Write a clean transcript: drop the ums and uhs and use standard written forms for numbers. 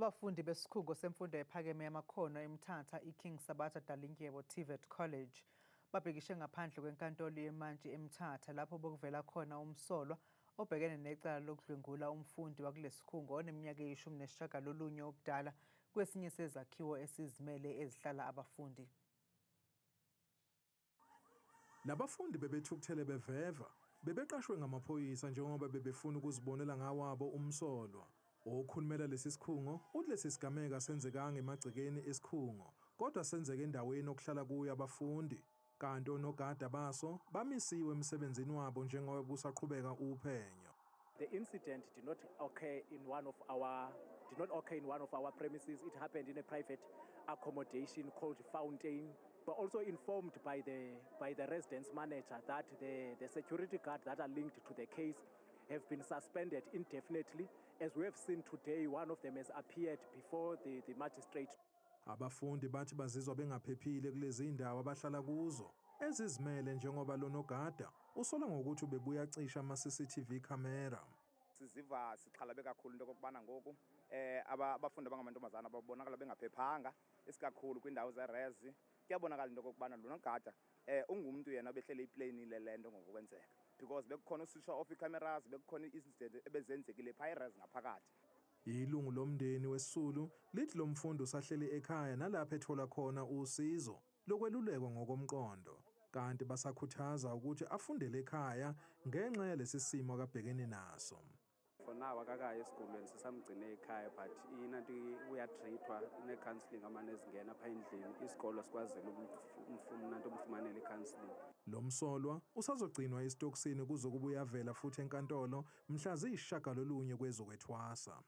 Abafundi besikhungo semfundo ephakeme yamakhono eMthatha iKing Sabatha Dalindyebo TVET College babhikishe ngaphandle kwenkantolo yemantshi eMthatha lapho bekuvela khona umsolwa obhekene necala lokudlwengula umfundi wakulesikhungo oneminyaka eyi-19 ubudala kwesinye sezakhiwo esizimele ezihlala abafundi. Labafundi bebethukuthele beveva, bebeqashwe ngamaphoyisa njengoba bebefuna ukuzibonela ngawabo umsolwa. Okhulumela lesi sikhungo uthi lesi sigameko asenzekanga emagcekeni esikhungo, kodwa senzeke endaweni okuhlala kuyo abafundi. Kanti onogada baso bamisiwe emsebenzini wabo njengoba kusaqhubeka uphenyo. The incident did not occur in one of our premises. It happened in a private accommodation called Fountain. We're also informed by the residence manager that the security guard that are linked to the case have been suspended indefinitely. As we have seen today, one of them has appeared before the magistrate. Abafundi bathi bazizwa bengaphephile kulezi indawo abahlala kuzo ezizimele njengoba lo nogada usola ngokuthi ubebuya cisha ama-CCTV camera. Siziva sixhalabe kakhulu into okokubana ngoku abafundi abangamantombazana babonakala bengaphephanga, isikakhulu kwiindawo ze-res. Kuyabonakala into okokubana lo nogada ungumntu yena obehlele iplanile le nto ngokokwenzeka, because bekukhona uswitch off ii-cameras, bekukhona ii-incident ebezenzekile phaa e-res ngaphakathi. Ilungu lomndeni wesisulu lithi lo mfundi usahleli ekhaya nalapho ethola khona usizo lokwelulekwa ngokomqondo, kanti basakhuthaza ukuthi afundele ekhaya ngenxa yalesi simo akabhekene naso. For now akakayi esikolweni, sisamgcine ekhaya, but inanto uyatreatwa, une-counselling amane ezingena apha endlini. Isikolo sikwazile nanto umfumanela i-counselling. Lo msolwa usazogcinwa esitokisini kuze kube uyavela futhi enkantolo mhla ziyisishiyagalolunye kwezokwethwasa.